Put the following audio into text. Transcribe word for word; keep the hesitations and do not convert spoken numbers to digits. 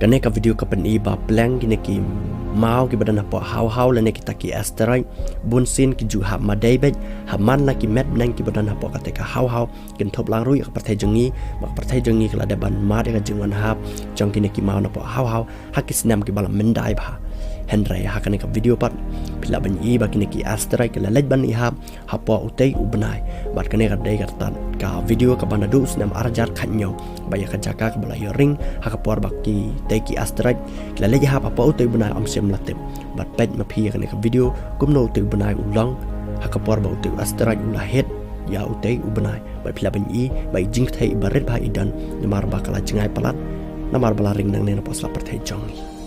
Kane ka video ka pyni ba pleng kine ki maw kiba don hapoh hawhaw lane kita ki asteroid, bun sien ki ju hap madei beit ha man la ki met bneng kiba don hapoh kata ka hawhaw. Kin thop lang ruh ïa ka pyrthei jong ngi, ba ka pyrthei jong ngi ka la dep ban mad ïa ka jingwan hap jong kine ki maw napoh hawhaw ha ki snem kiba la myndai bha. Hynrei ha kane ka video pat phi lah ban i ba kine ki asteroid ki la leit ban ïahap hapoh utei u bnai. Bad kane ka dei ka tad ka video kaba naduh u snem ar hajar khathynñiew, ba ïa ka jaka kaba la ïoh ring ha ka por ba kitei ki asteroid ki la leit ïahap hapoh utei u bnai ym shym la tip. Bad peit ma phi ïa kane ka video kumno utei u bnai u long ha ka por ba utei u asteroid u la hit ïa utei u bnai. Bad phi lah ban i ba i jingpyrthei iba rit bha i don, namar ba ka la jngai palat, namar ba la ring nangne napoh sla pyrthei jong ngi.